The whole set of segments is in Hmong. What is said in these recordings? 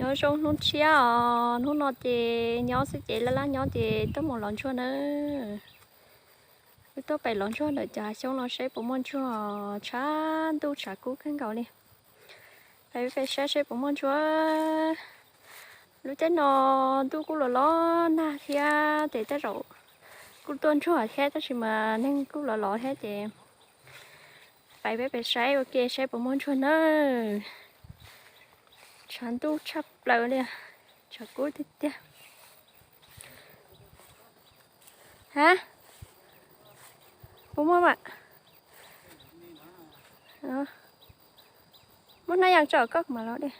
Nyob zoo hnub tshiab os, hnub no ces nyob xwb ces laj laj nyob ces tuaj mus lov ntsuag nawb. Wb tuaj pem lov ntsuag ntawm cov xyoob no seb puas muaj ntsuag, tshav ntuj tshav kub kawg nkaus li. Peb pem saib seb puas muaj ntsuag. Lub caij no ntuj kuj los los nag thiab ces tej zaum kuj tuaj ntsuag thiab tab sis mas neeg kuj los los thiab ces peb pem saib ua ke saib puas muaj ntsuag nawb. Tshav ntuj tshaj plaws li, tshav kub tiag tiag. Ha, puas muaj mas? Muaj hnab yas tso koj mas los de.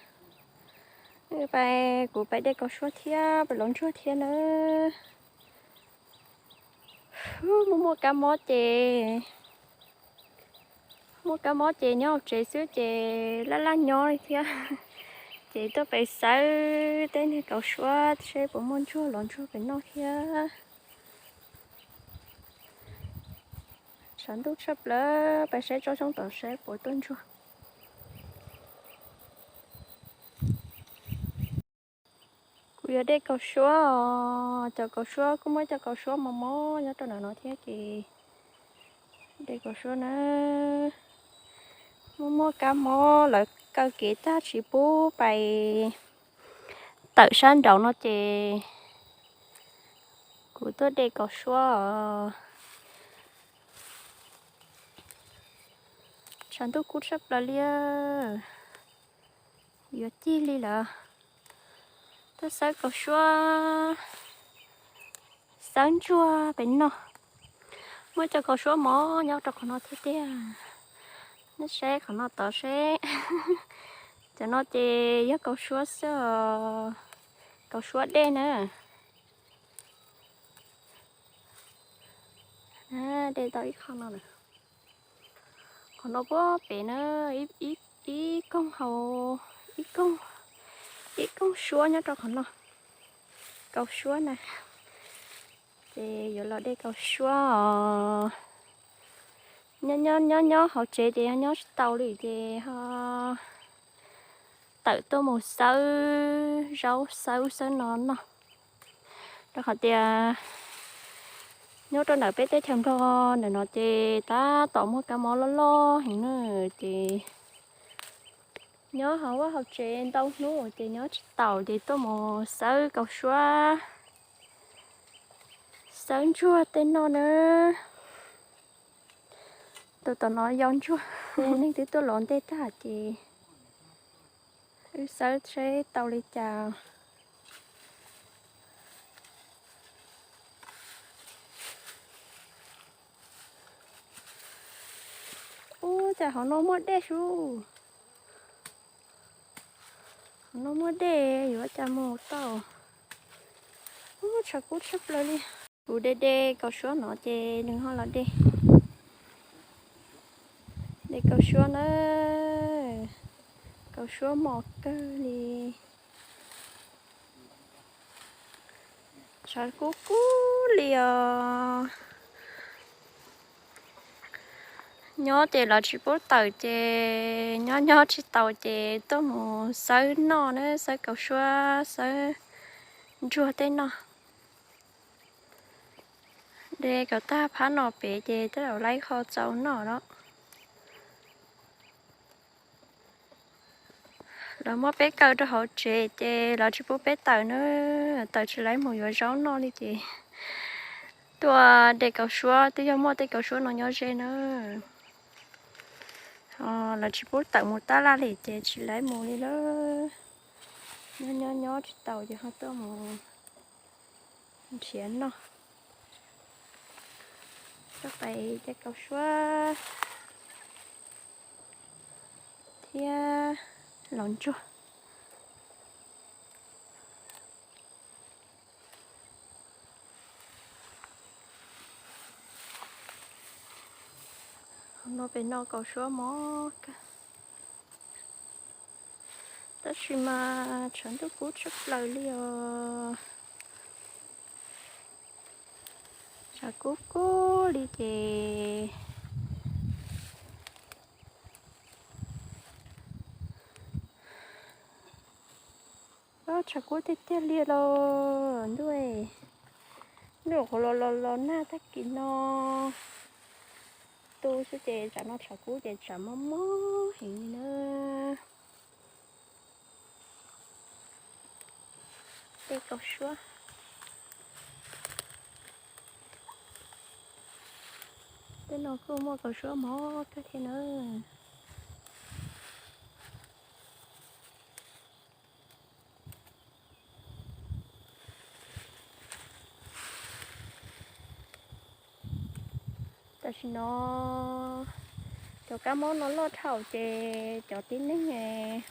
Peb, kuv peb de kaus suab thiab peb lov ntsuag thiab nawb. Muaj muaj kab mob ces, muaj kab mob ces nyob hauv tsev xwb ces laj laj nyob li thiab. Ces tuaj pem xawb teb niag kaus suab seb puas muaj ntsuag lov ntsuag pem noj thiab. Tshav ntuj tshaj plaws, peb saib tsob xyoob tom seb puas tuaj ntsuag. Kuv yuav de kaus suab os, cov kaus suab kuj muaj cov kaus suab mos mos nyob rau ntawm no thiab ces de kaus suab na. Muaj muaj kab mob lawv kaw kev tag tsis pub pais tawm sab nraud no ces kuv tuaj de kaus suab os. Tshav ntuj kub tshaj plaws li, yuav cig li lawm. Tuaj xawb kaus suab, xawb ntsuag pem noj. Muaj cov kaus suab mos nyob rau qhov no thiab tiag. Nej saib qhov no tod seb. Cov no ces yog kaus suab xwb os, kaus suab dej na. De tau ib qho no na. Qhov no puag pem na, ib koog hau, ib koog, ib koog suab nyob rau qhov no. Kaus suab na. Ces yuav los de kaus suab os. Nyob nyob nyob hauv tsev ces nyob tsis tau li ces ho tawm tuaj mus xawb zaub xawb ub xawb no noj. Rau qhov tias nyob rau ntawm peb teb chaws Nplog ntawm no ces tab tom muaj kab mob loj loj heev na, ces nyob hauv vaj hauv tsev ntau hnub ces nyob tsis taus ces tuaj mus xawb kaus suab, xawb ntsuag tej noj na. Tus tom no yau ntsuag, neeg twb tuaj los ntej tag ces wb xawb seb tau li cas. Ub, cas hauv no muaj dej sub. Hauv no muaj dej yuav cas mus tau. Ub, tshav kub tshaj plaws li. Kuv de de kaus suab no ces nws ho los de. De kaus suab na, kaus suab mos kawg li. Tshav kub kub li os. Nyob ces lawv tsis pub tawm ces nyob nyob tsis taus ces tuaj mus xawb noj na, xawb kaus suab, xawb ntsuag tej noj. De kom tag phab no pem ces tej zaum laib qho txaus noj lawm. Lawv muab peb kaw rau hauv tsev ces lawv tsis pub peb tawm na, tawm tsis laib mus yuav zaub noj li ces tuaj de kaus suab, twb yog muaj tej kaus suab no nyob ze na. Lawv tsis pub tawm mus tab laj li ces tsis laib mus li lawm. Nyob nyob nyob tsis taus ces ho tuaj mus nrhiav noj. Tuaj pais de kaus suab thiab lov ntsuag. No pem no kaus suab mos kawg, tab sis mas tshav ntuj kub tshaj plaws li os. Tshav kub kub li ces Tshav kub tiag tiag li los ntuj, ntuj qhuav los los los nag tag kis no tu xwb ces tsam no tshav kub ces tsam mob mob heev li na. Tej kaus suab, tej no kuj muaj kaus suab mob kawg thiab na. Tam sim no cov kab mob no loj dhau ces cov tib neeg,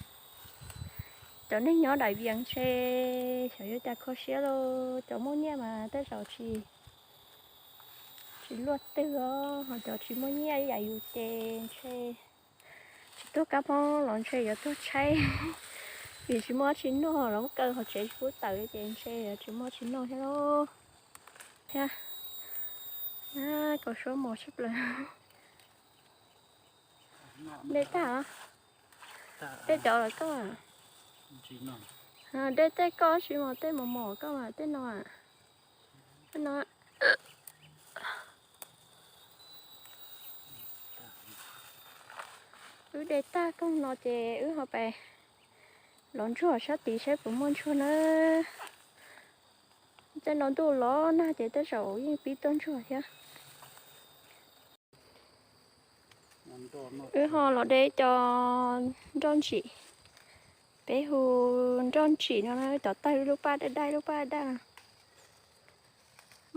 cov neeg nyob daim Vias ntshe xyov yuav cas kho siab lauj. Cov muaj nyiaj mas tej zaum tsis, tsis luaj twg os, ho cov tsis muaj nyiaj ib yam yus ces ntshe tsis tuaj kab mob los ntshe yuav tuag tshaib, vim tsis muaj dab tsi noj los muab kaw hauv tsev tsis pub tawm ces ntshe yuav tsis muaj dab tsi noj thiab lauj. Thiab, kaus suab mos tshaj plaws. Dej tag los? Dej cov lawm koj? Dej tej koj tsis mos, tej mos mos koj mas tej no. Tej no. Wb de tag koog no ces wb ho pais lov ntsuag sab tid saib puas muaj ntsuag na. Tej no ntuj los nag ces tej zaum yeej pib tuaj ntsuag thiab. Wb ho los de cov nroj ntsim, peb hu nroj ntsim no, cov tawg lub paj daj daj lub paj daj no.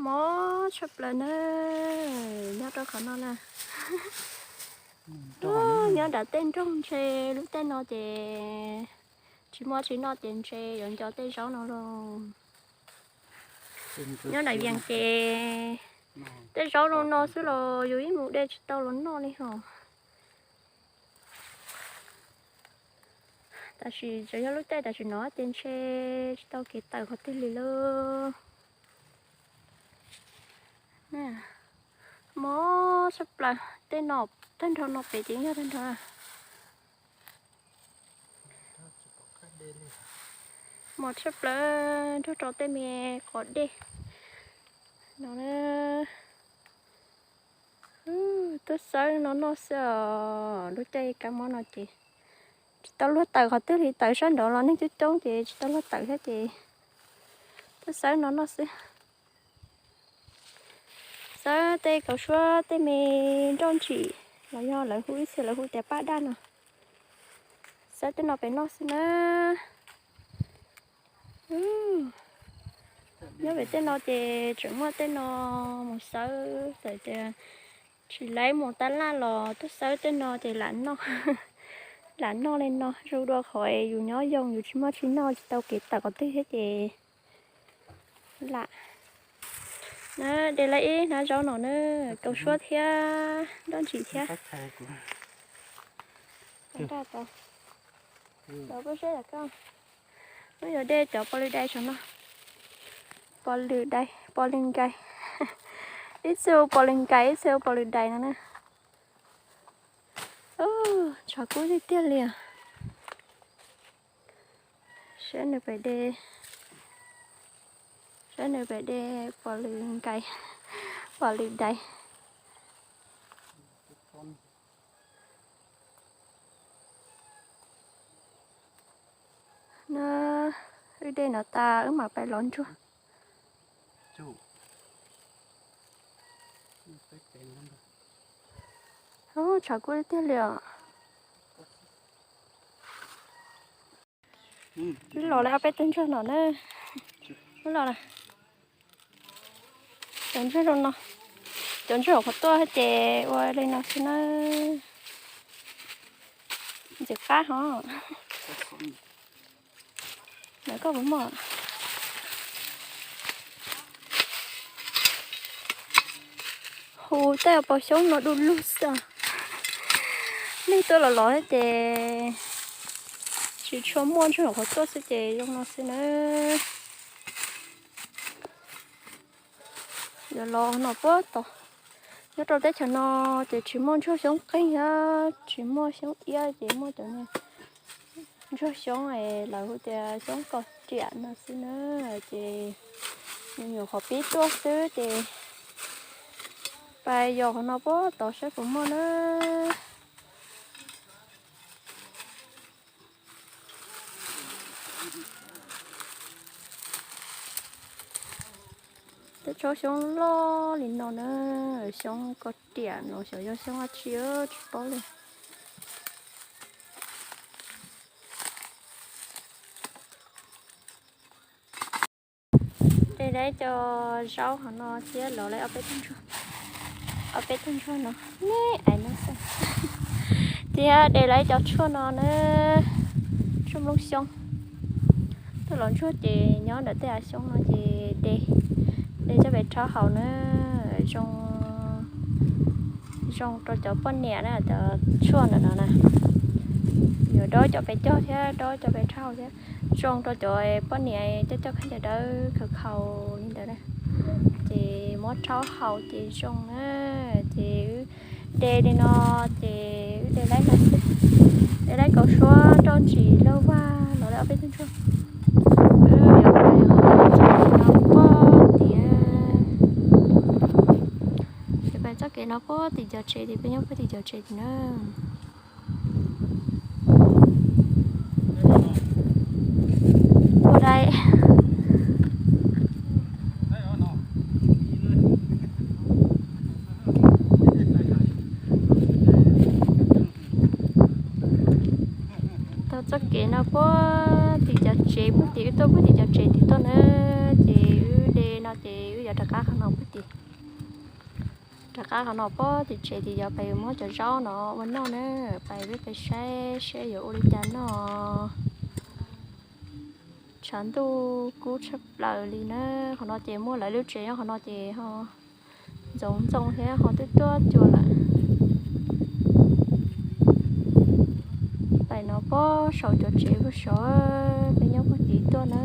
Mob tshaj plaws na, nyob rau qhov no na. Nyob nram tej nroog ntshe lub caij no ces tsis muaj dab tsi noj ces ntshe yuav nco tej zaub no lauj. Nyob nram Vias ces tej zaub no no xwb los yus yeej mus de tsis tau los noj li hos. Tab sis tsuas yog lub caij tam sim no ces ntshe tsis tau kev tawm qhov twg li lauj. Mob tshaj plaws, tej no tag nrho no pem ces yog tag nrho. Mos tshaj plaws nrog rau tej me qos dej no. Tuaj xawb no noj xwb os, lub caij kab mob no ces tsis tau luag tawm qhov twg li, tawm sab nraud los neeg coob coob ces tsis tau luag tawm thiab ces tuaj xawb no noj xwb. Xawb tej kaus suab tej me nroj ntsim los yog lawv hu ib txhia lawv hu tias paj daj no. Xawb tej no pem noj xwb na. Nyob pem tej no ces tseem muaj tej no mus xawb, txawm tias tsis laib mus tab laj los tuaj xawb tej no ces lam noj, lam noj li no, zoo dua qhov yus nyob yoo yus tsis muaj dab tsi noj tsis tau kev tawm qhov twg thiab ces lam na. De lawm ib hnab zaub no na, kaus suab thiab nroj ntsim thiab. Wb yuav de cov pos lwm dais saum no. Pos lwm dais, pos lwm nkais. Ib txhia hu pos lwm nkais, ib txhia hu pos lwm dais no na. Tshav kub tiag tiag li os. Saib nws pem de, saib nws pem de pos lwm nkais, pos lwm dais. Na, wb de no tas wb mam pais lov ntsuag. Tshav kub tiag li os. Wb los lawm ob peb tug ntsuag no na. Wb los lawm. Cov ntsuag zoo no, cov ntsuag hauv qhov tuaj ces ua li no xwb na. Ntxim qab hos. Lawv koj puas muaj? Hu tej pos xyoob no du lug xwb. Neeg tuaj los los thiab ces tsis tshua muaj, ntsuag hauv qhov tuaj xwb ces zoo no xwb na. Yuav los no puag tod. Nyob rau teb chaws no ces tsis muaj ntsuag xyoob qeeg thiab tsis muaj xyoob iab ces muaj cov niag Ntsuag xyoob es lawv hu tias xyoob kaus riam no xwb na, ces me nyuam qhov pib tuaj xwb ces pais yos qhov no puag tod saib puas muaj na. Tej tsob xyoob loj li no na, xyoob kaus riam no xyov yog xyoob dab tsi tsis paub li. De lawv cov zaub hauv no thiab los lawv ob peb tug ntsuag, ob peb tug ntsuag no, me ais no xwb. Thiab de lawv cov tshuaj no na, tshuaj nplooj xyoob. Tuaj los ntsuag ces nyob ntawm tej hav xyoob no ces de, de coj pem rhaub haus na, zoo, zoo rau cov poj niam na, cov tshuaj ntawm no na. Yuav dob cov pes cog thiab dob cov pes rhaub thiab, zoo rau cov poj niam coj coj khaub ncaws dawb khaus khaus li ntawd na. Ces muab rhaub haus ces zoo na. Ces wb de li no, ces wb de laib no xwb, de laib kaus suab roj ntsis lauj vag los lawv ob peb tug ntsuag. Wb yuav no puag tim, yuav pais txoj kev no puag tim cov tsev tim, peb nyob puag tim cov tsev tim na. Ua dai. Tau txoj kev no puag tim cov tsev puag tim, wb tuaj puag tim cov tsev tim tuaj na, ces wb de no ces wb yuav rov qab qhov no puag tim, rov qab qhov no puag tim tsev tim yog pais yuav muab cov zaub no ua noj na, pais peb pais saib seb yuav ua li cas noj. Tshav ntuj kub tshaj plaws li na. Qhov no ces muaj lawv lub tsev nyob qhov no ces ho ntxoov ntxoo thiab ho twb tuaj cua lawm. Pais no puag saum cov tsev puag saud, peb nyob puag tid tuaj na.